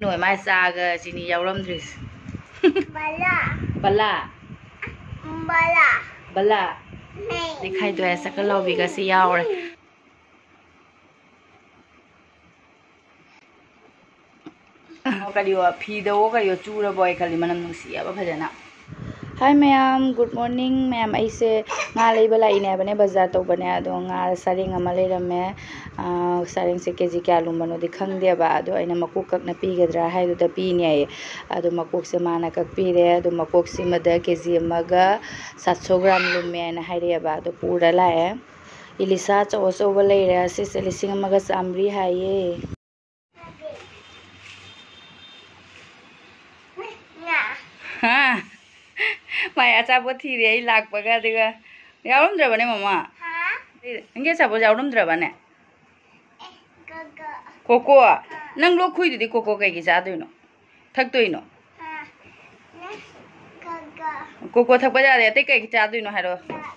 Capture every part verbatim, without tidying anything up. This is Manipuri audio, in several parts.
ꯅꯣꯏ ꯃꯥꯏ ꯆꯥꯒ ꯆꯤꯅꯤ ꯌꯥꯎꯔꯝꯗ꯭ꯔꯤꯁꯦ꯫ ꯕꯂꯥ꯫ ꯕꯂꯥ꯫ ꯕꯂꯥ꯫ ꯕꯂꯥ꯫ ꯃꯩ꯫ ꯑꯗꯩ ꯈꯥꯏꯗꯣꯛꯑꯦ, ꯆꯀ ꯂꯥꯎꯕꯤꯒꯁꯤ ꯌꯥꯎꯔꯦ꯫ ꯀꯔꯤꯑꯣ, ꯐꯤꯗꯑꯣ ꯀꯔꯤꯑꯣ ꯆꯨꯔꯕꯣ ꯑꯩ ꯈꯜꯂꯤ, ꯃꯅꯝ ꯅꯨꯡꯁꯤꯑꯕ ꯐꯖꯅ꯫ Hi ꯃꯌꯥꯝ, good morning ꯃꯌꯥꯝ꯫ ꯑꯩꯁꯦ ꯉꯥ ꯂꯩꯕ ꯂꯥꯛꯏꯅꯦ ꯍꯥꯏꯕꯅꯦ, ꯕꯖꯥꯔ ꯇꯧꯕꯅꯦ꯫ ꯑꯗꯣ ꯉꯥ ꯁꯔꯦꯡ ꯑꯃ ꯂꯩꯔꯝꯃꯦ꯫ ꯑꯥ, ꯁꯔꯦꯡꯁꯦ ꯀꯦ ꯖꯤ ꯀꯌꯥ ꯂꯨꯝꯕꯅꯣꯗꯤ ꯈꯪꯗꯦꯕ꯫ ꯑꯗꯣ ꯑꯩꯅ ꯃꯀꯣꯛ ꯀꯛꯅ ꯄꯤꯒꯗ꯭ꯔꯥ ꯍꯥꯏꯗꯨꯗ ꯄꯤꯅꯦ ꯍꯥꯏꯌꯦ꯫ ꯑꯗꯣ ꯃꯀꯣꯛꯁꯦ ꯃꯥꯅ ꯀꯛꯄꯤꯔꯦ꯫ ꯑꯗꯣ ꯃꯀꯣꯛꯁꯤꯃꯗ ꯀꯦ ꯖꯤ ꯑꯃꯒ ꯁꯥꯠ ꯁꯣ ꯒ꯭ꯔꯥꯝ ꯂꯨꯝꯃꯦꯅ ꯍꯥꯏꯔꯛꯑꯦꯕ꯫ ꯑꯗꯣ ꯄꯨꯔ ꯂꯥꯛꯑꯦ꯫ ꯏꯂꯤꯁꯥ ꯑꯆꯧ ꯑꯆꯧꯕ ꯂꯩꯔꯦ꯫ ꯑꯁꯤꯁꯦ ꯂꯤꯁꯤꯡ ꯑꯃꯒ ꯆꯥꯝꯃꯔꯤ ꯍꯥꯏꯌꯦ꯫ ꯍꯥ? ꯃꯥꯏ ꯑꯆꯥꯄꯣꯠ ꯊꯤꯔꯦ ꯑꯩ ꯂꯥꯛꯄꯒ, ꯑꯗꯨꯒ ꯌꯥꯎꯔꯝꯗ꯭ꯔꯕꯅꯦ ꯃꯃꯥ? ꯍꯥ? ꯅꯪꯒꯤ ꯑꯆꯥꯄꯣꯠ ꯌꯥꯎꯔꯝꯗ꯭ꯔꯕꯅꯦ? ꯑꯦ, ꯀꯣꯀꯣ꯫ ꯀꯣꯀꯣ? ꯅꯪ ꯂꯣꯛ ꯈꯨꯏꯗꯨꯗꯤ ꯀꯣꯀꯣ ꯀꯩꯒꯤ ꯆꯥꯗꯣꯏꯅꯣ? ꯊꯛꯇꯣꯏꯅꯣ? ꯍꯥ? ꯅꯪ ꯀꯣꯀꯣ꯫ ꯀꯣꯀꯣ ꯊꯛꯄ ꯌꯥꯗꯦ, ꯑꯇꯩ ꯀꯩꯒꯤ ꯆꯥꯗꯣꯏꯅꯣ ꯍꯥꯏꯔꯣ? ꯌꯥ-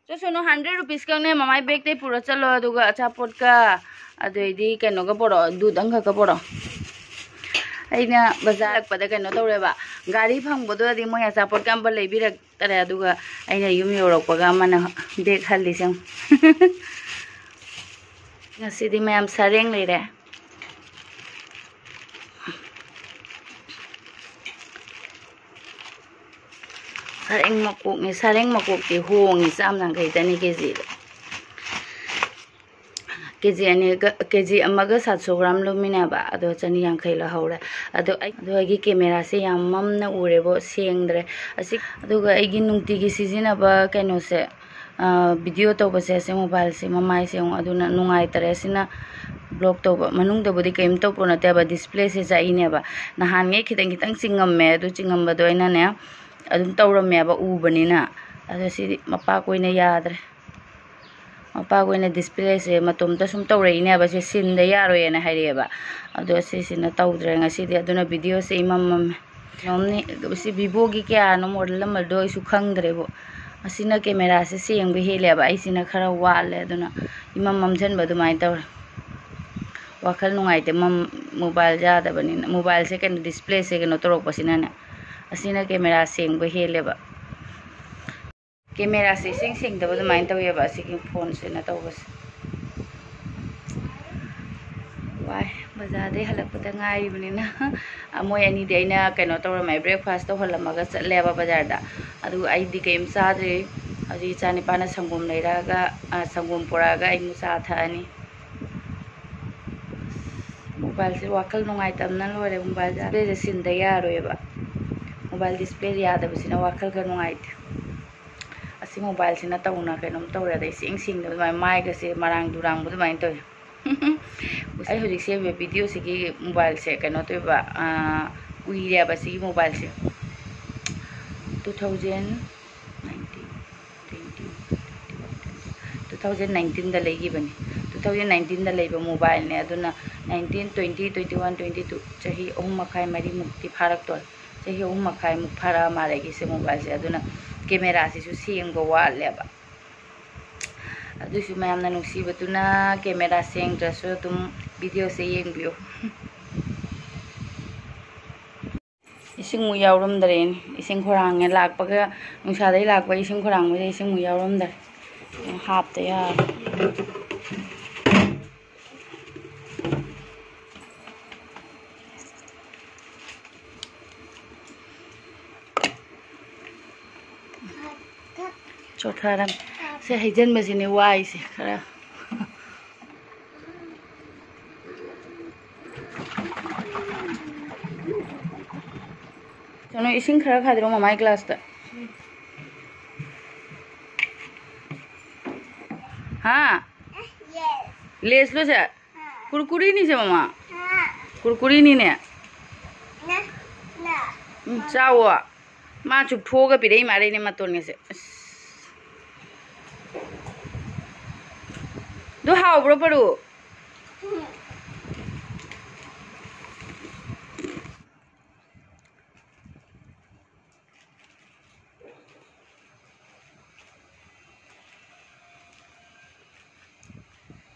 ꯆꯠꯁꯅꯨ, hundred rupees ꯈꯛꯅꯦ, ꯃꯃꯥꯏ bag ꯇꯩ ꯄꯨꯔ ꯆꯠꯂꯣ, ꯑꯗꯨꯒ ꯑꯆꯥꯄꯣꯠꯀ ꯑꯗꯩꯗꯤ ꯀꯩꯅꯣꯒ ꯄꯣꯔꯛꯑꯣ, ꯗꯨꯙ ꯑꯃꯈꯛꯀ ꯄꯣꯔꯛꯑꯣ꯫ ꯑꯩꯅ ꯕꯖꯥꯔ ꯍꯜꯂꯛꯄꯗ ꯀꯩꯅꯣ ꯇꯧꯔꯦꯕ, ꯒꯥꯔꯤ ꯐꯪꯕꯗꯨꯗꯗꯤ ꯃꯣꯏ ꯑꯆꯥꯄꯣꯠꯀ ꯑꯝꯕ ꯂꯩꯕꯤꯔꯛꯇꯔꯦ, ꯑꯗꯨꯒ ꯑꯩꯅ ꯌꯨꯝ ꯌꯧꯔꯛꯄꯒ ꯑꯃꯅ bag ꯍꯜꯂꯤꯁꯦ ꯌꯦꯡꯉꯨ꯫ ꯉꯁꯤꯗꯤ ꯃꯌꯥꯝ ꯁꯔꯦꯡ ꯂꯩꯔꯦ꯫ ꯁꯔꯦꯡ ꯃꯀꯣꯛꯅꯦ, ꯁꯔꯦꯡ ꯃꯀꯣꯛꯇꯤ ꯍꯣꯡꯉꯤ, ꯆꯥꯝ ꯌꯥꯡꯈꯩꯗꯅꯤ ꯀꯦ ꯖꯤꯗ꯫ ꯀꯦ ꯖꯤ ꯑꯅꯤꯒ, ꯀꯦ ꯖꯤ ꯑꯃꯒ ꯁꯥꯠ ꯁꯣ ꯒ꯭ꯔꯥꯝ ꯂꯨꯝꯃꯤꯅꯦꯕ, ꯑꯗꯣ ꯆꯅꯤ ꯌꯥꯡꯈꯩ ꯂꯧꯍꯧꯔꯦ꯫ ꯑꯗꯣ ꯑꯩ, ꯑꯗꯣ ꯑꯩꯒꯤ camera ꯁꯦ ꯌꯥꯝ ꯃꯝꯅ ꯎꯔꯦꯕꯣ, ꯁꯦꯡꯗ꯭ꯔꯦ꯫ ꯑꯁꯤ, ꯑꯗꯨꯒ ꯑꯩꯒꯤ ꯅꯨꯡꯇꯤꯒꯤ ꯁꯤꯖꯤꯟꯅꯕ ꯀꯩꯅꯣꯁꯦ, ꯑ, video ꯇꯧꯕꯁꯦ, ꯑꯁꯤ mobile ꯁꯦ ꯃꯃꯥꯏꯁꯦ ꯌꯦꯡꯉꯨ, ꯑꯗꯨꯅ ꯅꯨꯡꯉꯥꯏꯇꯔꯦ꯫ ꯑꯁꯤꯅ vlog ꯇꯧꯕ, ꯃꯅꯨꯡꯗꯕꯨꯗꯤ ꯀꯩꯝ ꯇꯧꯄꯣꯠ ꯅꯠꯇꯦꯕ, display ꯁꯦ ꯆꯥꯛꯏꯅꯦꯕ꯫ ꯅꯍꯥꯟꯉꯩ ꯈꯤꯇꯪ ꯈꯤꯇꯪ ꯆꯤꯡꯉꯝꯃꯦ, ꯑꯗꯨ ꯆꯤꯡꯉꯝꯕꯗꯣ ꯑꯩꯅꯅꯦ ꯑꯗꯨꯝ ꯇꯧꯔꯝꯃꯦꯕ, ꯎꯕꯅꯤꯅ꯫ ꯑꯗꯣ ꯁꯤꯗꯤ ꯃꯄꯥꯛ ꯑꯣꯏꯅ ꯌꯥꯗ꯭ꯔꯦ꯫ ꯃꯄꯥꯛ ꯑꯣꯏꯅ display ꯁꯦ ꯃꯇꯣꯝꯇ ꯁꯨꯝ ꯇꯧꯔꯛꯏꯅꯦꯕ, ꯁꯦ ꯁꯤꯟꯗ ꯌꯥꯔꯣꯏꯅ ꯍꯥꯏꯔꯛꯑꯦꯕ꯫ ꯑꯗꯣ ꯁꯤꯁꯤꯅ ꯇꯧꯗ꯭ꯔꯦ ꯉꯁꯤꯗꯤ, ꯑꯗꯨꯅ video ꯁꯦ ꯏꯃꯝ ꯃꯝꯃꯦ꯫ ꯀꯩꯅꯣꯝꯅꯤ, ꯁꯤ Vivo ꯒꯤ ꯀꯌꯥꯅꯣ model number ꯗꯣ ꯑꯩꯁꯨ ꯈꯪꯗ꯭ꯔꯦꯕꯨ꯫ ꯑꯁꯤꯅ camera ꯁꯦ ꯁꯦꯡꯕ ꯍꯦꯜꯂꯦꯕ, ꯑꯩꯁꯤꯅ ꯈꯔ ꯋꯥꯠꯂꯦ, ꯑꯗꯨꯅ ꯏꯃꯝ ꯃꯝꯁꯤꯟꯕ ꯑꯗꯨꯃꯥꯏꯅ ꯇꯧꯔꯦ꯫ ꯋꯥꯈꯜ ꯅꯨꯡꯉꯥꯏꯇꯦ꯫ ꯃꯝ-, mobile ꯌꯥꯗꯕꯅꯤꯅ, mobileꯁꯦ ꯀꯩꯅꯣ, displayꯁꯦ ꯀꯩꯅꯣ ꯇꯧꯔꯛꯄꯁꯤꯅꯅꯦ, ꯑꯁꯤꯅ camera ꯁꯦꯡꯕ ꯍꯦꯜꯂꯦꯕ꯫ Cameraꯁꯦ ꯏꯁꯦꯡ ꯁꯦꯡꯗꯕ ꯑꯗꯨꯃꯥꯏꯅ ꯇꯧꯋꯦꯕ ꯑꯁꯤꯒꯤ phoneꯁꯤꯅ ꯇꯧꯕꯁꯦ꯫ ꯋꯥꯏ, ꯕꯖꯥꯔꯗꯩ ꯍꯜꯂꯛꯄꯗ ꯉꯥꯏꯔꯤꯕꯅꯤꯅ꯫ ꯑ, ꯃꯣꯏ ꯑꯅꯤꯗꯤ ꯑꯩꯅ ꯀꯩꯅꯣ ꯇꯧꯔꯝꯃꯦ, breakfast ꯇꯧꯍꯜꯂꯝꯃꯒ ꯆꯠꯂꯦꯕ ꯕꯖꯥꯔꯗ꯫ ꯑꯗꯨꯒ ꯑꯩꯗꯤ ꯀꯩꯝ ꯆꯥꯗ꯭ꯔꯤ꯫ ꯍꯧꯖꯤꯛ ꯏꯆꯥ ꯅꯤꯄꯥꯅ ꯁꯪꯒꯣꯝ ꯂꯩꯔꯛꯑꯒ, ꯑ, ꯁꯪꯒꯣꯝ ꯄꯨꯔꯛꯑꯒ ꯑꯩ ꯑꯃꯨꯛ ꯆꯥ ꯊꯛꯑꯅꯤ꯫ Mobileꯁꯦ ꯋꯥꯈꯜ ꯅꯨꯡꯉꯥꯏꯇꯕꯅ ꯂꯣꯏꯔꯦ꯫ Mobile displayꯁꯦ ꯁꯤꯟꯗ ꯌꯥꯔꯣꯏꯕ꯫ Mobile display ꯌꯥꯗꯕꯁꯤꯅ ꯋꯥꯈꯜꯒ ꯅꯨꯡꯉꯥꯏꯇꯦ꯫ ꯑꯁꯤ mobileꯁꯤꯅ ꯇꯧꯅ ꯀꯩꯅꯣꯝ ꯇꯧꯔꯦ꯫ ꯑꯗꯩ ꯏꯁꯦꯡ ꯁꯦꯡꯗꯕ ꯑꯗꯨꯃꯥꯏꯅ, ꯃꯥꯏꯒꯁꯦ ꯃꯔꯥꯡ ꯗꯨꯔꯥꯡꯕ ꯑꯗꯨꯃꯥꯏꯅ ꯇꯧꯋꯦ꯫ ꯑꯩ ꯍꯧꯖꯤꯛ ꯁꯦꯝꯃꯤꯕ videoꯁꯤꯒꯤ mobileꯁꯦ ꯀꯩꯅꯣ ꯇꯧꯋꯦꯕ, ꯑꯥ, ꯎꯏꯔꯦꯕ ꯁꯤꯒꯤ mobileꯁꯦ꯫ Two thousand nineteen, twenty, two thousand nineteenꯗ ꯂꯩꯈꯤꯕꯅꯤ꯫ Two thousand nineteenꯗ ꯂꯩꯕ mobileꯅꯦ꯫ ꯑꯗꯨꯅ nineteen, twenty, twenty one, twenty two, ꯆꯍꯤ ꯑꯍꯨꯝ ꯃꯈꯥꯏ, ꯃꯔꯤꯃꯨꯛꯇꯤ ꯐꯥꯔꯛꯇꯣꯔꯦ꯫ ꯆꯍꯤ ꯑꯍꯨꯝ ꯃꯈꯥꯏꯃꯨꯛ ꯐꯥꯔꯛꯑ ꯃꯥꯜꯂꯦ ꯑꯩꯒꯤꯁꯦ mobileꯁꯦ꯫ ꯑꯗꯨꯅ cameraꯁꯤꯁꯨ ꯁꯦꯡꯕ ꯋꯥꯠꯂꯦꯕ꯫ ꯑꯗꯨꯏꯁꯨ ꯃꯌꯥꯝꯅ ꯅꯨꯡꯁꯤꯕꯗꯨꯅ camera ꯁꯦꯡꯗ꯭ꯔꯁꯨ ꯑꯗꯨꯝ videoꯁꯦ ꯌꯦꯡꯕꯤꯌꯨ꯫ ꯏꯁꯤꯡꯃꯨꯛ ꯌꯥꯎꯔꯝꯗ꯭ꯔꯦꯅꯦ꯫ ꯏꯁꯤꯡ ꯈꯧꯔꯥꯡꯉꯦ꯫ ꯂꯥꯛꯄꯒ, ꯅꯨꯡꯁꯥꯗꯩ ꯂꯥꯛꯄꯒ ꯏꯁꯤꯡ ꯈꯧꯔꯥꯡꯕꯁꯦ ꯏꯁꯤꯡꯃꯨꯛ ꯌꯥꯎꯔꯝꯗ꯭ꯔꯦ꯫ ꯍꯥꯞꯇ ꯌꯥꯔꯦ꯫ ꯆꯣꯠꯊꯔꯝ꯫ ꯁꯦ ꯍꯩꯖꯤꯟꯕꯁꯤꯅꯦ ꯋꯥꯏꯁꯦ ꯈꯔ꯫ ꯀꯩꯅꯣ, ꯏꯁꯤꯡ ꯈꯔ ꯈꯥꯏꯗ꯭ꯔꯣ ꯃꯃꯥꯏ glassꯇ? ꯍꯥ? Laysꯂꯣ ꯁꯦ? Kurkureꯅꯤ ꯁꯦ, ꯃꯃꯥ꯫ Kurkureꯅꯤꯅꯦ꯫ ꯎꯝ, ꯆꯥꯎꯋꯣ꯫ ꯃꯥ ꯆꯨꯞꯊꯣꯛꯑꯒ ꯄꯤꯔꯛꯏ ꯃꯥꯜꯂꯦꯅꯦ ꯃꯇꯣꯟꯒꯁꯦ꯫ ꯑꯁ꯫ ꯑꯗꯨ ꯍꯥꯎꯕ꯭ꯔꯣ, ꯄꯔꯨ?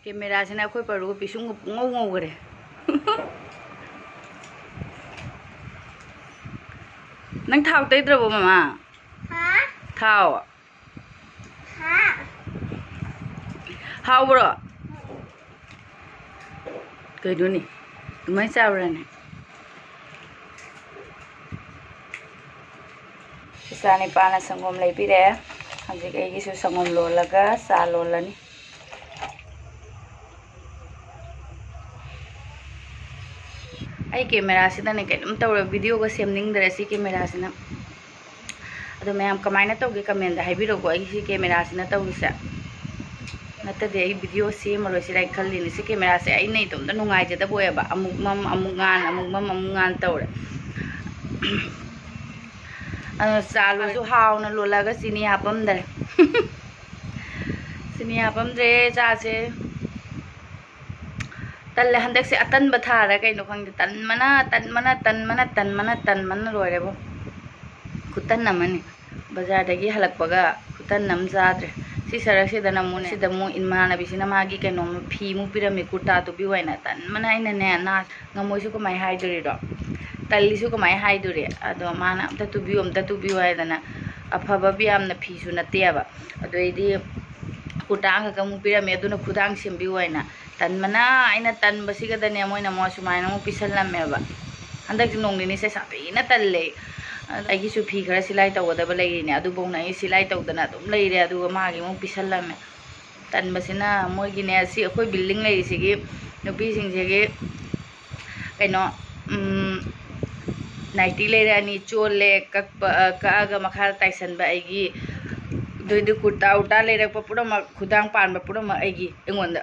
ꯀꯦꯃꯦꯔꯥꯁꯤꯅ ꯑꯩꯈꯣꯏ ꯄꯔꯨꯒ ꯄꯤꯁꯨꯝꯒ ꯄꯨꯡꯉꯧ ꯉꯧꯈꯔꯦ꯫ ꯅꯪ ꯊꯥꯎ ꯇꯩꯗ꯭ꯔꯕꯣ, ꯃꯃꯥ? ꯍꯥ? ꯊꯥꯎ꯫ ꯍꯥ? ꯍꯥꯎꯕ꯭ꯔꯣ? ꯀꯩꯅꯣꯅꯦ? ꯑꯗꯨꯃꯥꯏꯅ ꯆꯥꯕ꯭ꯔꯥꯅꯦ? ꯏꯆꯥ ꯅꯤꯄꯥꯅ ꯁꯪꯒꯣꯝ ꯂꯩꯕꯤꯔꯦ꯫ ꯍꯧꯖꯤꯛ ꯑꯩꯒꯤꯁꯨ ꯁꯪꯒꯣꯝ ꯂꯣꯜꯂꯒ ꯆꯥ ꯂꯣꯜꯂꯅꯤ꯫ ꯑꯩ ꯀꯦꯃꯦꯔꯥꯁꯤꯗꯅꯦ ꯀꯩꯅꯣꯝ ꯇꯧꯔꯦ, ꯚꯤꯗꯤꯑꯣꯒ ꯁꯦꯝꯅꯤꯡꯗ꯭ꯔꯦ ꯁꯤ ꯀꯦꯃꯦꯔꯥꯁꯤꯅ꯫ ꯑꯗꯣ ꯃꯌꯥꯝ ꯀꯃꯥꯏꯅ ꯇꯧꯒꯦ ꯀꯃꯦꯟꯗ ꯍꯥꯏꯕꯤꯔꯛꯎꯀꯣ, ꯑꯩꯒꯤ ꯁꯤ ꯀꯦꯃꯦꯔꯥꯁꯤꯅ ꯇꯧꯔꯤꯁꯦ꯫ ꯅꯠꯇꯗꯤ ꯑꯩ ꯚꯤꯗꯤꯑꯣ ꯁꯦꯝꯃꯔꯣꯏꯁꯤꯔꯥ ꯍꯥꯏꯅ ꯈꯜꯂꯤꯅꯤ꯫ ꯁꯤ ꯀꯦꯃꯦꯔꯥꯁꯦ ꯑꯩꯅ ꯏꯇꯣꯝꯇ ꯅꯨꯡꯉꯥꯏꯖꯗꯕ ꯑꯣꯏꯌꯦꯕ, ꯑꯃꯨꯛ ꯃꯝ ꯑꯃꯨꯛ ꯉꯥꯟ, ꯑꯃꯨꯛ ꯃꯝ ꯑꯃꯨꯛ ꯉꯥꯟ ꯇꯧꯔꯦ꯫ ꯑꯗꯣ ꯆꯥ ꯂꯣꯜꯂꯁꯨ ꯍꯥꯎꯅ ꯂꯣꯜꯂꯒ ꯆꯤꯅꯤ ꯍꯥꯞꯄꯝꯗ꯭ꯔꯦ꯫ ꯆꯤꯅꯤ ꯍꯥꯞꯄꯝꯗ꯭ꯔꯦ ꯆꯥꯁꯦ꯫ ꯇꯜꯂꯦ, ꯍꯟꯗꯛꯁꯦ ꯑꯇꯟꯕ ꯊꯥꯔ ꯀꯩꯅꯣ ꯈꯪꯗꯦ, ꯇꯟꯕꯅ, ꯇꯟꯕꯅ, ꯇꯟꯕꯅ, ꯇꯟꯕꯅ, ꯇꯟꯕꯅ ꯂꯣꯏꯔꯦꯕꯣ꯫ ꯈꯨꯇꯟ ꯑꯃꯅꯤ꯫ ꯕꯖꯥꯔꯗꯒꯤ ꯍꯜꯂꯛꯄꯒ ꯈꯨꯇꯟ ꯑꯃ ꯆꯥꯗ꯭ꯔꯦ꯫ ꯁꯤ ꯁꯔꯛꯁꯤꯗꯅ ꯑꯃꯨꯛꯅꯦ, ꯁꯤꯗ ꯑꯃꯨꯛ ꯏꯃꯥꯟꯅꯕꯤꯁꯤꯅ ꯃꯥꯒꯤ ꯀꯩꯅꯣꯝ ꯐꯤ ꯑꯃꯨꯛ ꯄꯤꯔꯝꯃꯤ, ꯀꯨꯔꯇꯥ ꯇꯨꯕꯤꯌꯨ ꯍꯥꯏꯅ꯫ ꯇꯟꯕꯅ ꯑꯩꯅꯅꯦ, ꯅꯥ ꯉꯝꯃꯣꯏꯁꯨ ꯀꯃꯥꯏ ꯍꯥꯏꯗꯣꯔꯤꯗꯣ? ꯇꯜꯂꯤꯁꯨ ꯀꯃꯥꯏ ꯍꯥꯏꯗꯣꯔꯤ? ꯑꯗꯣ ꯃꯥꯅ "ꯑꯝꯇ ꯇꯨꯕꯤꯌꯨ, ꯑꯝꯇ ꯇꯨꯕꯤꯌꯨ" ꯍꯥꯏꯗꯅ, ꯑꯐꯕ ꯌꯥꯝꯅ ꯐꯤꯁꯨ ꯅꯠꯇꯦꯕ꯫ ꯑꯗꯨ ꯑꯩꯗꯤ ꯀꯨꯔꯇꯥ ꯑꯃꯈꯛꯇ ꯑꯃꯨꯛ ꯄꯤꯔꯝꯃꯦ, ꯑꯗꯨꯅ ꯈꯨꯗꯥꯡ ꯁꯦꯝꯕꯤꯌꯨ ꯍꯥꯏꯅ꯫ ꯇꯟꯕꯅ, ꯑꯩꯅ ꯇꯟꯕꯁꯤꯒꯗꯅꯦ ꯃꯣꯏꯅ ꯑꯃꯨꯛ ꯑꯁꯨꯃꯥꯏꯅ ꯑꯃꯨꯛ ꯄꯤꯁꯜꯂꯝꯃꯦꯕ꯫ ꯍꯟꯗꯛꯇꯤ ꯅꯣꯡ ꯅꯤꯅꯤꯁꯦ ꯁꯥꯊꯤꯅ ꯇꯜꯂꯦ꯫ ꯑꯗ ꯑꯩꯒꯤꯁꯨ ꯐꯤ ꯈꯔ ꯁꯤꯂꯥꯏ ꯇꯧꯒꯗꯕ ꯂꯩꯔꯤꯅꯦ, ꯑꯗꯨꯐꯧꯅ ꯑꯩ ꯁꯤꯂꯥꯏ ꯇꯧꯗꯅ ꯑꯗꯨꯝ ꯂꯩꯔꯦ, ꯑꯗꯨꯒ ꯃꯥꯒꯤ ꯑꯃꯨꯛ ꯄꯤꯁꯜꯂꯝꯃꯦ꯫ ꯇꯟꯕꯁꯤꯅ ꯃꯣꯏꯒꯤꯅꯦ, ꯁꯤ ꯑꯩꯈꯣꯏ building ꯂꯩꯔꯤꯁꯤꯒꯤ ꯅꯨꯄꯤꯁꯤꯡꯁꯤꯒꯤ ꯀꯩꯅꯣ, ꯎꯝ, ꯅꯥꯏꯇꯤ ꯂꯩꯔꯛꯑꯅꯤ, ꯆꯣꯜꯂꯦ, ꯀꯛꯄ, ꯑ, ꯀꯛꯑꯒ ꯃꯈꯥꯗ ꯇꯥꯏꯁꯟꯕ ꯑꯩꯒꯤ, ꯑꯗꯨꯏꯗꯤ ꯀꯨꯔꯇꯥ ꯎꯔꯇꯥ ꯂꯩꯔꯛꯄ ꯄꯨꯝꯅꯃꯛ, ꯈꯨꯗꯥꯡ ꯄꯥꯟꯕ ꯄꯨꯝꯅꯃꯛ ꯑꯩꯒꯤ, ꯑꯩꯉꯣꯟꯗ꯫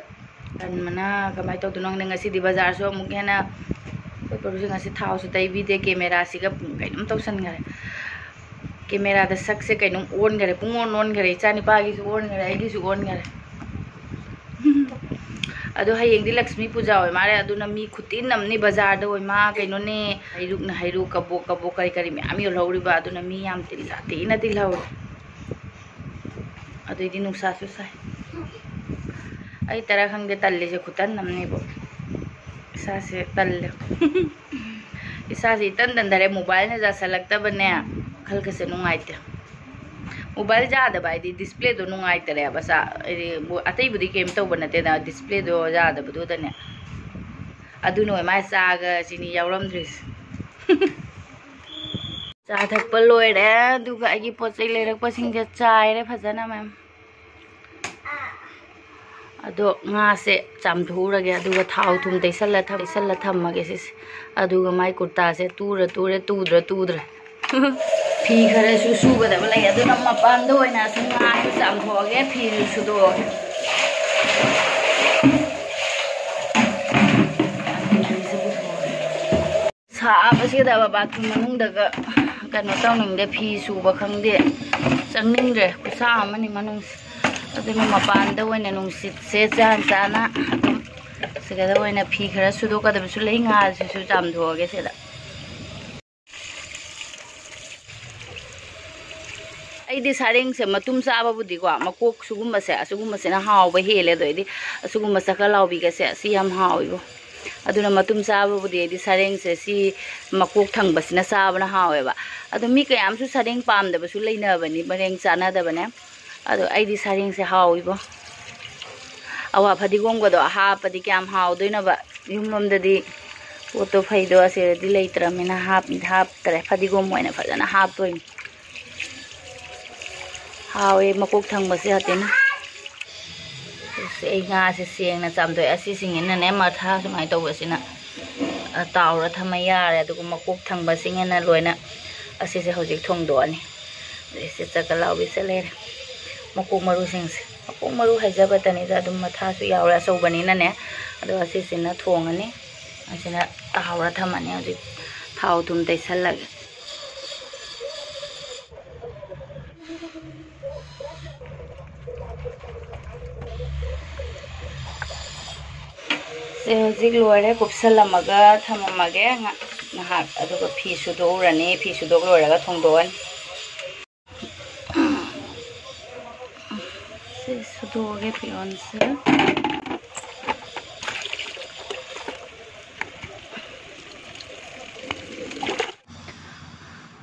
ꯇꯟꯕꯅ ꯀꯃꯥꯏꯅ ꯇꯧꯗꯣꯏꯅꯣ ꯈꯪꯗꯦ꯫ ꯉꯁꯤꯗꯤ ꯕꯖꯥꯔꯁꯨ ꯑꯃꯨꯛ ꯍꯦꯟꯅ, ꯑꯩꯈꯣꯏ ꯄꯔꯨꯁꯦ ꯉꯁꯤ ꯊꯥꯎꯁꯨ ꯇꯩꯕꯤꯗꯦ, ꯀꯦꯃꯦꯔꯥꯁꯤꯒ ꯀꯩꯅꯣꯝ ꯇꯧꯁꯟꯈꯔꯦ꯫ ꯀꯦꯃꯦꯔꯥꯗ ꯁꯛꯁꯦ ꯀꯩꯅꯣꯝ ꯑꯣꯟꯈꯔꯦ, ꯄꯨꯡ ꯑꯣꯟ ꯑꯣꯟꯈꯔꯦ꯫ ꯏꯆꯥ ꯅꯤꯄꯥꯒꯤꯁꯨ ꯑꯣꯟꯈꯔꯦ, ꯑꯩꯒꯤꯁꯨ ꯑꯣꯟꯈꯔꯦ꯫ ꯑꯗꯣ ꯍꯌꯦꯡꯗꯤ ꯂꯛꯁꯃꯤ ꯄꯨꯖꯥ ꯑꯣꯏ ꯃꯥꯜꯂꯦ, ꯑꯗꯨꯅ ꯃꯤ ꯈꯨꯇꯤꯟ ꯑꯃꯅꯤ ꯕꯖꯥꯔꯗ ꯑꯣꯏ ꯃꯥ, ꯀꯩꯅꯣꯅꯦ, ꯍꯩꯔꯨꯛꯅ ꯍꯩꯔꯨꯛ, ꯀꯕꯣꯛ ꯀꯕꯣꯛ, ꯀꯔꯤ ꯀꯔꯤ ꯃꯌꯥꯝ ꯌꯣꯜꯍꯧꯔꯤꯕ, ꯑꯗꯨꯅ ꯃꯤ ꯌꯥꯝ ꯇꯤꯟ, ꯁꯥꯊꯤꯅ ꯇꯤꯜꯍꯧꯔꯦ꯫ ꯑꯗꯨꯏꯗꯤ ꯅꯨꯡꯁꯥꯁꯨ ꯁꯥꯏ꯫ ꯑꯩ ꯇꯔꯥ ꯈꯪꯗꯦ, ꯇꯜꯂꯤꯁꯦ ꯈꯨꯇꯟ ꯑꯃꯅꯤꯕꯨ꯫ ꯏꯁꯥꯁꯦ ꯇꯜꯂꯦ꯫ ꯏꯁꯥꯁꯦ ꯏꯇꯟ ꯇꯟꯊꯔꯦ꯫ ꯃꯣꯕꯥꯏꯜꯅ ꯌꯥꯁꯜꯂꯛꯇꯕꯅꯦ꯫ ꯋꯥꯈꯜꯒꯁꯦ ꯅꯨꯡꯉꯥꯏꯇꯦ꯫ ꯃꯣꯕꯥꯏꯜ ꯌꯥꯗꯕ ꯍꯥꯏꯗꯤ ꯗꯤꯁꯄ꯭ꯂꯦꯗꯣ ꯅꯨꯡꯉꯥꯏꯇꯔꯦꯕ꯫ ꯆꯥ-, ꯍꯥꯏꯗꯤ ꯃꯣ-, ꯑꯇꯩꯕꯨꯗꯤ ꯀꯩꯝ ꯇꯧꯕ ꯅꯠꯇꯦꯗ, ꯗꯤꯁꯄ꯭ꯂꯦꯗꯣ ꯌꯥꯗꯕꯗꯨꯗꯅꯦ꯫ ꯑꯗꯨꯅ ꯑꯣꯏ ꯃꯥꯜꯂꯦ ꯆꯥꯒ ꯆꯤꯅꯤ ꯌꯥꯎꯔꯝꯗ꯭ꯔꯤꯁꯦ꯫ ꯆꯥ ꯊꯛꯄ ꯂꯣꯏꯔꯦ, ꯑꯗꯨꯒ ꯑꯩꯒꯤ ꯄꯣꯠ ꯆꯩ ꯂꯩꯔꯛꯄꯁꯤꯡꯁꯦ ꯆꯥꯏꯔꯦ ꯐꯖꯅ, ꯃꯌꯥꯝ꯫ ꯑꯗꯣ ꯉꯥꯁꯦ ꯆꯥꯝꯊꯣꯛꯎꯔꯒꯦ, ꯑꯗꯨꯒ ꯊꯥꯎ ꯊꯨꯝ ꯇꯩꯁꯜꯂ ꯊꯝ-, ꯇꯩꯁꯜꯂ ꯊꯝꯃꯒꯦ ꯁꯤꯁꯦ꯫ ꯑꯗꯨꯒ ꯃꯥꯏ ꯀꯨꯔꯇꯥꯁꯦ ꯇꯨꯔ ꯇꯨꯔꯦ, ꯇꯨꯗ꯭ꯔ ꯇꯨꯗ꯭ꯔꯦ꯫ ꯐꯤ ꯈꯔꯁꯨ ꯁꯨꯒꯗꯕ ꯂꯩ, ꯑꯗꯨꯅ ꯃꯄꯥꯟꯗ ꯑꯣꯏꯅ ꯑꯁꯨꯝ ꯉꯥꯏ ꯆꯥꯝꯊꯣꯛꯑꯒꯦ, ꯐꯤꯁꯨ ꯁꯨꯗꯣꯛꯑꯒꯦ꯫ ꯁꯥꯕꯁꯤꯗ ꯕꯥꯊꯔꯨꯝ ꯃꯅꯨꯡꯗꯒ ꯀꯩꯅꯣ ꯇꯧꯅꯤꯡꯗꯦ, ꯐꯤ ꯁꯨꯕ ꯈꯪꯗꯦ, ꯆꯪꯅꯤꯡꯗ꯭ꯔꯦ, ꯈꯨꯠꯁꯥ ꯑꯃꯅꯤ ꯃꯅꯨꯡꯁꯦ꯫ ꯑꯗꯨꯅ ꯃꯄꯥꯟꯗ ꯑꯣꯏꯅ ꯅꯨꯡꯁꯤꯠꯁꯦ ꯆꯥꯟ ꯆꯥꯅ ꯑꯗꯨꯝ ꯁꯤꯗ ꯑꯣꯏꯅ ꯐꯤ ꯈꯔ ꯁꯨꯗꯣꯛꯀꯗꯕꯁꯨ ꯂꯩ, ꯉꯥꯁꯤꯁꯨ ꯆꯥꯝꯊꯣꯛꯑꯒꯦ ꯁꯤꯗ꯫ ꯑꯩꯗꯤ ꯁꯥꯔꯦꯡꯁꯦ ꯃꯇꯨꯝ ꯆꯥꯕꯕꯨꯗꯤꯀꯣ, ꯃꯀꯣꯛ ꯁꯨꯒꯨꯝꯕꯁꯦ, ꯑꯁꯤꯒꯨꯝꯕꯁꯤꯅ ꯍꯥꯎꯕ ꯍꯦꯜꯂꯦ꯫ ꯑꯗꯣ ꯑꯩꯗꯤ ꯑꯁꯤꯒꯨꯝꯕ ꯆꯀ ꯂꯥꯎꯕꯤꯒꯁꯦ, ꯑꯁꯤ ꯌꯥꯝ ꯍꯥꯎꯋꯤꯕꯣ꯫ ꯑꯗꯨꯅ ꯃꯇꯨꯝ ꯆꯥꯕꯕꯨꯗꯤ ꯑꯩꯗꯤ ꯁꯥꯔꯦꯡꯁꯦ ꯁꯤ ꯃꯀꯣꯛ ꯊꯪꯕꯁꯤꯅ ꯆꯥꯕꯅ ꯍꯥꯎꯋꯦꯕ꯫ ꯑꯗꯣ ꯃꯤ ꯀꯌꯥꯝꯁꯨ ꯁꯥꯔꯦꯡ ꯄꯥꯝꯗꯕꯁꯨ ꯂꯩꯅꯕꯅꯤ, ꯃꯔꯦꯡ ꯆꯥꯅꯗꯕꯅꯦ꯫ ꯑꯗꯣ ꯑꯩꯗꯤ ꯁꯥꯔꯦꯡꯁꯦ ꯍꯥꯎꯋꯤꯕꯣ꯫ ꯑꯋꯥ ꯐꯗꯤꯒꯣꯝꯒꯗꯣ ꯍꯥꯞꯄꯗꯤ ꯀꯌꯥꯝ ꯍꯥꯎꯗꯣꯏꯅꯣꯕ꯫ ꯌꯨꯝꯂꯣꯝꯗꯗꯤ ꯄꯣꯠꯇꯣ ꯐꯩꯗꯣ ꯑꯁꯤꯗꯗꯤ ꯂꯩꯇ꯭ꯔꯕꯅꯤꯅ ꯍꯥꯞ-, ꯍꯥꯞꯇ꯭ꯔꯦ꯫ ꯐꯗꯤꯒꯣꯝ ꯑꯣꯏꯅ ꯐꯖꯅ ꯍꯥꯞꯇꯣꯏꯅꯤ꯫ ꯍꯥꯎꯋꯦ ꯃꯀꯣꯛ ꯊꯪꯕꯁꯦ ꯍꯥꯇꯦꯅ꯫ ꯑꯁꯤ ꯑꯩ ꯉꯥꯁꯦ ꯁꯦꯡꯅ ꯆꯥꯝꯊꯣꯛꯑꯦ꯫ ꯑꯁꯤꯁꯤꯡꯁꯤꯅꯅꯦ ꯃꯊꯥ ꯁꯨꯃꯥꯏꯅ ꯇꯧꯕꯁꯤꯅ, ꯑ, ꯇꯥꯎꯔ ꯊꯝꯃ ꯌꯥꯔꯦ꯫ ꯑꯗꯨꯒ ꯃꯀꯣꯛ ꯊꯪꯕꯁꯤꯡꯁꯤꯅ ꯂꯣꯏꯅ ꯑꯁꯤꯁꯦ ꯍꯧꯖꯤꯛ ꯊꯣꯡꯗꯣꯛꯑꯅꯤ꯫ ꯑꯗꯩ ꯁꯤ ꯆꯀ ꯂꯥꯎꯕꯤꯁꯦ ꯂꯩꯔꯦ꯫ ꯃꯀꯣꯛ ꯃꯔꯨꯁꯤꯡꯁꯦ꯫ ꯃꯀꯣꯛ ꯃꯔꯨ ꯍꯥꯏꯖꯕꯇꯅꯤꯗ ꯑꯗꯨꯝ ꯃꯊꯥꯁꯨ ꯌꯥꯎꯔꯦ ꯑꯆꯧꯕꯅꯤꯅꯅꯦ꯫ ꯑꯗꯣ ꯑꯁꯤꯁꯤꯅ ꯊꯣꯡꯉꯅꯤ꯫ ꯑꯁꯤꯅ ꯇꯥꯎꯔ ꯊꯝꯃꯅꯤ꯫ ꯍꯧꯖꯤꯛ ꯊꯥꯎ ꯊꯨꯝ ꯇꯩꯁꯜꯂꯒꯦ꯫ ꯁꯦ ꯍꯧꯖꯤꯛ ꯂꯣꯏꯔꯦ, ꯀꯨꯞꯁꯜꯂꯝꯃꯒ ꯊꯝꯃꯝꯃꯒꯦ ꯉ-, ꯉꯥꯏꯍꯥꯛ, ꯑꯗꯨꯒ ꯐꯤ ꯁꯨꯗꯣꯛꯎꯔꯅꯤ꯫ ꯐꯤ ꯁꯨꯗꯣꯛ ꯂꯣꯏꯔꯒ ꯊꯣꯡꯗꯣꯛꯑꯅꯤ꯫ ꯁꯤ ꯁꯨꯗꯣꯛꯑꯒꯦ ꯐꯤꯔꯣꯟꯁꯦ꯫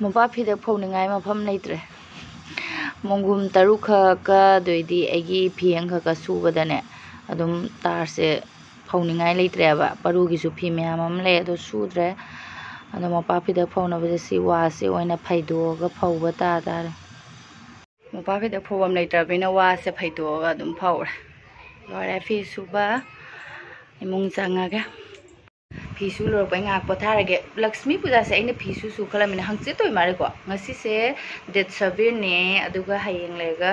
ꯃꯣꯝꯄꯥꯛ ꯐꯤꯗꯛ ꯐꯧꯅꯤꯡꯉꯥꯏ ꯃꯐꯝ ꯂꯩꯇ꯭ꯔꯦ꯫ ꯃꯣꯟꯈꯨꯝ ꯇꯔꯨꯛ ꯈꯛꯀ ꯑꯗꯩꯗꯤ ꯑꯩꯒꯤ ꯐꯤ ꯑꯃꯈꯛꯀ ꯁꯨꯕꯗꯅꯦ, ꯑꯗꯨꯝ ꯇꯥꯔꯁꯦ ꯐꯧꯅꯤꯡꯉꯥꯏ ꯂꯩꯇ꯭ꯔꯦꯕ꯫ ꯄꯔꯨꯒꯤꯁꯨ ꯐꯤ ꯃꯌꯥꯝ ꯑꯃ ꯂꯩ, ꯑꯗꯣ ꯁꯨꯗ꯭ꯔꯦ꯫ ꯑꯗꯣ ꯃꯣꯝꯄꯥꯛ ꯐꯤꯗꯛ ꯐꯧꯅꯕꯁꯦ ꯁꯤ ꯋꯥꯁꯦ ꯑꯣꯏꯅ ꯐꯩꯗꯣꯛꯑꯒ ꯐꯧꯕ ꯇꯥ ꯇꯥꯔꯦ꯫ ꯃꯣꯝꯄꯥꯛ ꯐꯤꯗꯛ ꯐꯧꯐꯝ ꯂꯩꯇ꯭ꯔꯕꯅꯤꯅ ꯋꯥꯁꯦ ꯐꯩꯗꯣꯛꯑꯒ ꯑꯗꯨꯝ ꯐꯧꯔꯦ꯫ ꯂꯣꯏꯔꯦ ꯐꯤ ꯁꯨꯕ꯫ ꯏꯃꯨꯡ ꯆꯪꯉꯒꯦ꯫ ꯐꯤ ꯁꯨ ꯂꯣꯏꯔꯛꯄ ꯑꯩ ꯉꯥꯏꯍꯥꯛ ꯄꯣꯊꯥꯔꯒꯦ꯫ ꯂꯛꯁꯃꯤ ꯄꯨꯖꯥꯁꯦ ꯑꯩꯅ ꯐꯤ ꯁꯨ ꯁꯨ ꯈꯜꯂꯝꯃꯤꯅ ꯍꯪꯆꯤꯠ ꯑꯣꯏ ꯃꯥꯜꯂꯦꯀꯣ꯫ ꯉꯁꯤꯁꯦ date sevenꯅꯦ, ꯑꯗꯨꯒ ꯍꯌꯦꯡ ꯂꯩꯔꯒ,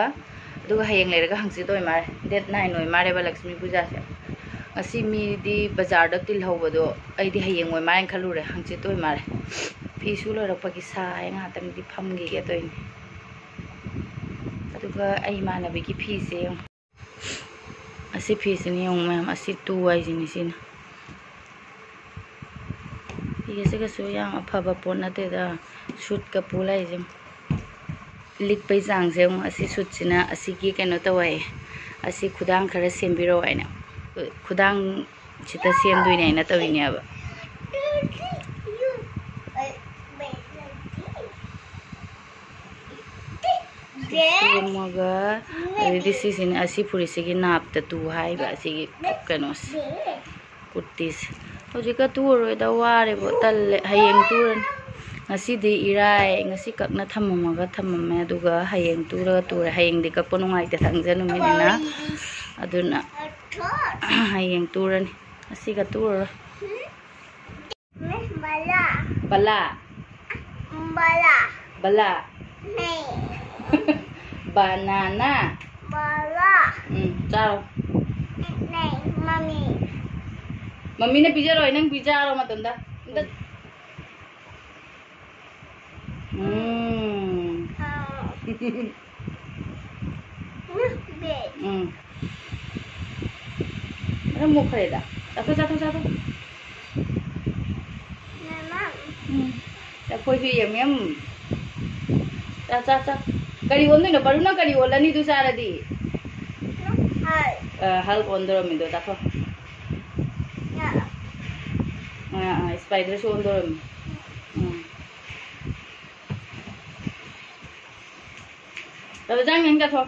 ꯑꯗꯨꯒ ꯍꯌꯦꯡ ꯂꯩꯔꯒ ꯍꯪꯆꯤꯠ ꯑꯣꯏ ꯃꯥꯜꯂꯦ, date nine ꯑꯣꯏ ꯃꯥꯜꯂꯦꯕ ꯂꯛꯁꯃꯤ ꯄꯨꯖꯥꯁꯦ꯫ ꯉꯁꯤ ꯃꯤꯗꯤ ꯕꯖꯥꯔꯗ ꯇꯤꯜꯍꯧꯕꯗꯣ ꯑꯩꯗꯤ ꯍꯌꯦꯡ ꯑꯣꯏ ꯃꯥꯜꯂꯦꯅ ꯈꯜꯂꯨꯔꯦ, ꯍꯪꯆꯤꯠ ꯑꯣꯏ ꯃꯥꯜꯂꯦ꯫ ꯐꯤ ꯁꯨ ꯂꯣꯏꯔꯛꯄꯒꯤ ꯁꯥꯏ, ꯉꯥꯏꯍꯥꯛꯇꯪꯗꯤ ꯐꯝꯈꯤꯒꯦ ꯇꯧꯔꯤꯅꯦ꯫ ꯑꯗꯨꯒ ꯑꯩ ꯏꯃꯥꯟꯅꯕꯤꯒꯤ ꯐꯤꯁꯦ ꯌꯦꯡꯉꯨ꯫ ꯑꯁꯤ ꯐꯤꯁꯤꯅ ꯌꯦꯡꯉꯨ ꯃꯌꯥꯝ, ꯑꯁꯤ ꯇꯨ ꯍꯥꯏꯁꯤꯅꯤ ꯁꯤꯅ꯫ ꯐꯤ ꯑꯁꯤꯒꯁꯨ ꯌꯥꯝ ꯑꯐꯕ ꯄꯣꯠ ꯅꯠꯇꯦꯗ, ꯁꯨꯠꯀ ꯄꯣ ꯂꯥꯛꯏꯁꯦ ꯌꯦꯡꯉꯨ꯫ ꯂꯤꯛꯄꯩ ꯆꯥꯡꯁꯦ ꯌꯦꯡꯉꯨ꯫ ꯑꯁꯤ ꯁꯨꯠꯁꯤꯅ ꯑꯁꯤꯒꯤ ꯀꯩꯅꯣ ꯇꯧꯋꯦ, ꯑꯁꯤ ꯈꯨꯗꯥꯡ ꯈꯔ ꯁꯦꯝꯕꯤꯔꯛꯑꯣ ꯍꯥꯏꯅ꯫ ꯈꯨꯗꯥꯡ ꯁꯤꯗ ꯁꯦꯝꯗꯣꯏꯅꯦ ꯍꯥꯏꯅ ꯇꯧꯔꯤꯅꯦꯕ꯫ ꯁꯦꯝꯃꯒ ꯑꯗꯩꯗꯤ ꯁꯤꯁꯤꯅ ꯑꯁꯤ ꯐꯨꯔꯤꯠꯁꯤꯒꯤ ꯅꯥꯞꯇ ꯇꯨ ꯍꯥꯏꯕ ꯑꯁꯤꯒꯤ ꯀꯩꯅꯣꯁꯦ, ꯀꯨꯔꯇꯤꯁꯦ꯫ ꯍꯧꯖꯤꯛꯀ ꯇꯨꯔꯔꯣꯏꯗ, ꯋꯥꯔꯦꯕꯣ, ꯇꯜꯂꯦ, ꯍꯌꯦꯡ ꯇꯨꯔꯅꯤ꯫ ꯉꯁꯤꯗꯤ ꯏꯔꯥꯏ, ꯉꯁꯤ ꯀꯛꯅ ꯊꯝꯃꯝꯃꯒ ꯊꯝꯃꯝꯃꯦ, ꯑꯗꯨꯒ ꯍꯌꯦꯡ ꯇꯨꯔꯒ ꯇꯨꯔꯦ꯫ ꯍꯌꯦꯡꯗꯤ ꯀꯛꯄ ꯅꯨꯡꯉꯥꯏꯇꯦ, ꯊꯥꯡꯖ ꯅꯨꯃꯤꯠꯅꯤꯅ, ꯑꯗꯨꯅ ꯍꯌꯦꯡ ꯇꯨꯔꯅꯤ, ꯉꯁꯤꯒ ꯇꯨꯔꯔꯣꯏ꯫ ꯕꯂꯥ꯫ ꯕꯂꯥ꯫ ꯕꯂꯥ꯫ ꯕꯂꯥ꯫ ꯅꯦ꯫ ꯕꯅꯥꯅꯥ꯫ ꯕꯂꯥ꯫ ꯎꯝ, ꯆꯥꯔꯣ꯫ ꯅꯦ, ꯃꯃꯤ꯫ ꯃꯃꯤꯅ ꯄꯤꯖꯔꯣꯏ, ꯅꯪ ꯄꯤꯖꯔꯣ ꯃꯇꯝꯗ꯫ ꯑꯝꯇ꯫ ꯎꯝ꯫ ꯑꯥ꯫ ꯎꯝ꯫ ꯑꯗꯨꯝ ꯃꯨꯛꯈ꯭ꯔꯦꯗ꯫ ꯆꯥꯊꯣꯛ, ꯆꯥꯊꯣꯛ, ꯆꯥꯊꯣꯛ꯫ ꯎꯝ꯫ ꯂꯐꯣꯏꯁꯨ ꯌꯥꯝ ꯌꯥꯝ꯫ ꯆꯥ, ꯆꯥ, ꯆꯥ꯫ ꯀꯔꯤ ꯑꯣꯟꯗꯣꯏꯅꯣ? ꯄꯔꯨꯅ ꯀꯔꯤ ꯑꯣꯜꯂꯅꯤ ꯑꯗꯨ ꯆꯥꯔꯗꯤ? ꯑ, ꯍꯜꯛ ꯑꯣꯟꯗꯣꯔꯝꯃꯤꯗꯣ ꯆꯥꯊꯣꯛ꯫ ꯑ, ꯑ, ꯁ꯭ꯄꯥꯏꯗꯔꯁꯨ ꯑꯣꯟꯗꯣꯔꯝꯃꯤ꯫ ꯎꯝ꯫ ꯇꯧꯖꯥꯡ ꯅꯪ ꯆꯠꯊꯣꯛ꯫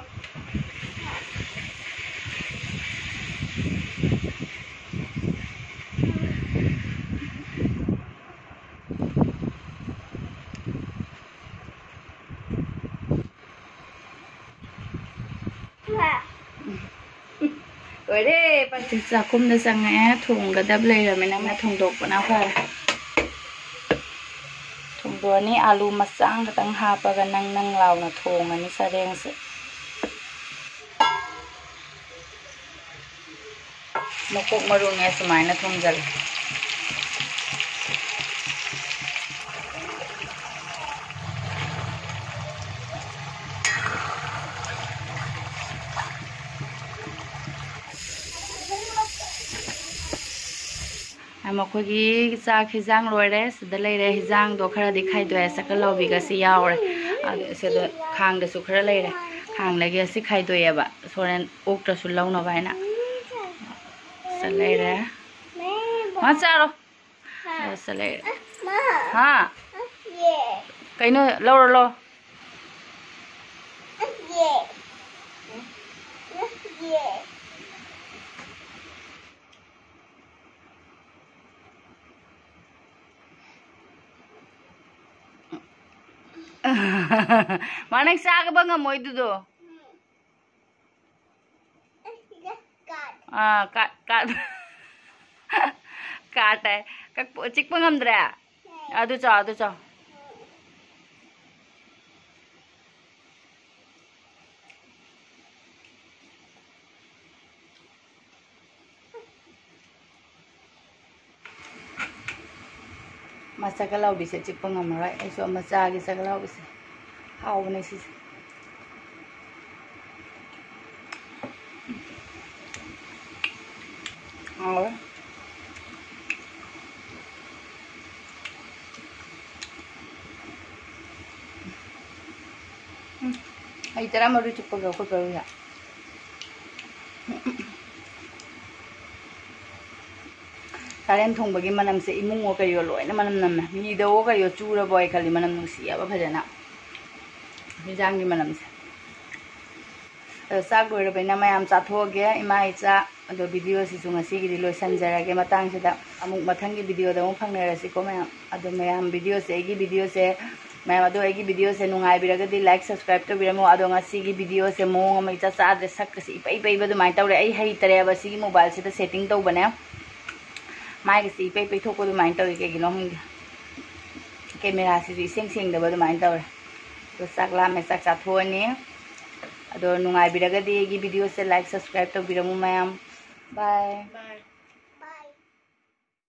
ꯂꯣꯏꯔꯦ꯫ ꯆꯥꯛꯈꯨꯝꯗ ꯆꯪꯉꯛꯑꯦ꯫ ꯊꯣꯡꯒꯗꯕ ꯂꯩꯔꯕꯅꯤꯅ ꯊꯣꯡꯗꯣꯛꯄꯅ ꯐꯔꯦ꯫ ꯊꯣꯡꯗꯣꯛꯑꯅꯤ꯫ ꯑꯥꯂꯨ ꯃꯆꯥ ꯈꯛꯇꯪ ꯍꯥꯞꯄꯒ ꯅꯪ ꯅꯪ ꯂꯥꯎꯅ ꯊꯣꯡꯉꯅꯤ ꯆꯔꯦꯡꯁꯦ꯫ ꯃꯀꯣꯛ ꯃꯔꯨꯅꯦ ꯁꯨꯃꯥꯏꯅ ꯊꯣꯡꯖꯜꯂꯦ꯫ ꯃꯈꯣꯏꯒꯤ ꯆꯥꯛ ꯍꯤꯟꯖꯥꯡ ꯂꯣꯏꯔꯦ꯫ ꯁꯤꯗ ꯂꯩꯔꯦ꯫ ꯍꯤꯟꯖꯥꯡꯗꯣ ꯈꯔꯗꯤ ꯈꯥꯏꯗꯣꯛꯑꯦ꯫ ꯆꯀ ꯂꯥꯎꯕꯤꯒꯁꯤ ꯌꯥꯎꯔꯦ꯫ ꯑꯗꯨ ꯁꯤꯗ ꯈꯥꯡꯗꯁꯨ ꯈꯔ ꯂꯩꯔꯦ꯫ ꯈꯥꯡꯗꯒꯤ ꯑꯁꯤ ꯈꯥꯏꯗꯣꯛꯑꯦꯕ꯫ ꯍꯣꯔꯦꯟ ꯑꯣꯛꯇ꯭ꯔꯁꯨ ꯂꯧꯅꯕ ꯍꯥꯏꯅ꯫ ꯁꯤꯗ ꯂꯩꯔꯦ꯫ ꯃꯥ ꯆꯥꯔꯣ꯫ ꯑꯗꯨ ꯁꯤꯗ ꯂꯩꯔꯦ꯫ ꯍꯥ? ꯀꯩꯅꯣ? ꯂꯧꯔꯣ, ꯂꯧꯔꯣ꯫ ꯃꯥ ꯅꯪ ꯆꯥꯒꯕ ꯉꯝꯃꯣꯏ ꯑꯗꯨꯗꯣ꯫ ꯑꯥ, ꯀꯥ-, ꯀꯥ-, ꯀꯥꯠ ꯍꯥꯏ꯫ ꯀꯛꯄ, ꯆꯤꯛꯄ ꯉꯝꯗ꯭ꯔꯦ? ꯑꯗꯨ ꯆꯥꯎ, ꯑꯗꯨ ꯆꯥꯎ꯫ ꯃꯥ ꯆꯒ ꯂꯥꯎꯕꯤꯁꯦ ꯆꯤꯛꯄ ꯉꯝꯃꯔꯣꯏ꯫ ꯑꯩꯁꯨ ꯑꯃ ꯆꯥꯒꯦ ꯆꯒ ꯂꯥꯎꯕꯤꯁꯦ꯫ ꯍꯥꯎꯕꯅꯦ ꯁꯤꯁꯦ꯫ ꯍꯥꯎꯋꯦ꯫ ꯎꯝ꯫ ꯍꯩ ꯇꯔꯥꯃꯔꯤ ꯆꯨꯞꯄꯒ ꯑꯩꯈꯣꯏ ꯄꯔꯨꯁꯦ꯫ ꯆꯥꯔꯦꯟ ꯊꯣꯡꯕꯒꯤ ꯃꯅꯝꯁꯦ ꯏꯃꯨꯡꯉꯣ ꯀꯩꯌꯣ ꯂꯣꯏꯅ ꯃꯅꯝ ꯅꯝꯃꯦ꯫ ꯃꯤꯗꯋꯣ ꯀꯩꯌꯣ ꯆꯨꯔꯕꯣ ꯑꯩ ꯈꯜꯂꯤ, ꯃꯅꯝ ꯅꯨꯡꯁꯤꯑꯕ ꯐꯖꯅ꯫ ꯍꯤꯟꯖꯥꯡꯒꯤ ꯃꯅꯝꯁꯦ꯫ ꯑꯗꯣ ꯆꯥꯛ ꯂꯣꯏꯔꯕꯅꯤꯅ ꯃꯌꯥꯝ ꯆꯥꯊꯣꯛꯑꯒꯦ, ꯏꯃꯥ ꯏꯆꯥ꯫ ꯑꯗꯣ videoꯁꯤꯁꯨ ꯉꯁꯤꯒꯤꯗꯤ ꯂꯣꯏꯁꯟꯖꯔꯒꯦ ꯃꯇꯥꯡꯁꯤꯗ꯫ ꯑꯃꯨꯛ ꯃꯊꯪꯒꯤ videoꯗ ꯑꯃꯨꯛ ꯐꯪꯅꯔꯁꯤꯀꯣ ꯃꯌꯥꯝ꯫ ꯑꯗꯣ ꯃꯌꯥꯝ videoꯁꯦ, ꯑꯩꯒꯤ videoꯁꯦ, ꯃꯌꯥꯝ ꯑꯗꯣ ꯑꯩꯒꯤ videoꯁꯦ ꯅꯨꯡꯉꯥꯏꯕꯤꯔꯒꯗꯤ like, subscribe ꯇꯧꯕꯤꯔꯝꯃꯣ꯫ ꯑꯗꯣ ꯉꯁꯤꯒꯤ videoꯁꯦ ꯃꯑꯣꯡ ꯑꯃ ꯏꯆꯥ ꯆꯥꯗ꯭ꯔꯦ, ꯁꯛꯀꯁꯦ ꯏꯄꯩ ꯄꯩꯕ ꯑꯗꯨꯃꯥꯏꯅ ꯇꯧꯔꯦ꯫ ꯑꯩ ꯍꯩꯇꯔꯦꯕ ꯁꯤꯒꯤ mobileꯁꯤꯗ setting ꯇꯧꯕꯅꯦ꯫ ꯃꯥꯏꯒꯁꯦ ꯏꯄꯩ ꯄꯩꯊꯣꯛꯄ ꯑꯗꯨꯃꯥꯏꯅ ꯇꯧꯔꯤ, ꯀꯩꯒꯤꯅꯣ ꯈꯪꯗꯦ꯫ Cameraꯁꯤꯁꯨ ꯏꯁꯦꯡ ꯁꯦꯡꯗꯕ ꯑꯗꯨꯃꯥꯏꯅ ꯇꯧꯔꯦ꯫ ꯑꯗꯣ ꯆꯥꯛ ꯂꯥꯝꯃꯦ, ꯆꯥꯛ ꯆꯥꯊꯣꯛꯑꯅꯤ꯫ ꯑꯗꯣ ꯅꯨꯡꯉꯥꯏꯕꯤꯔꯒꯗꯤ ꯑꯩꯒꯤ videoꯁꯦ like, subscribe ꯇꯧꯕꯤꯔꯝꯃꯨ ꯃꯌꯥꯝ꯫ Bye꯫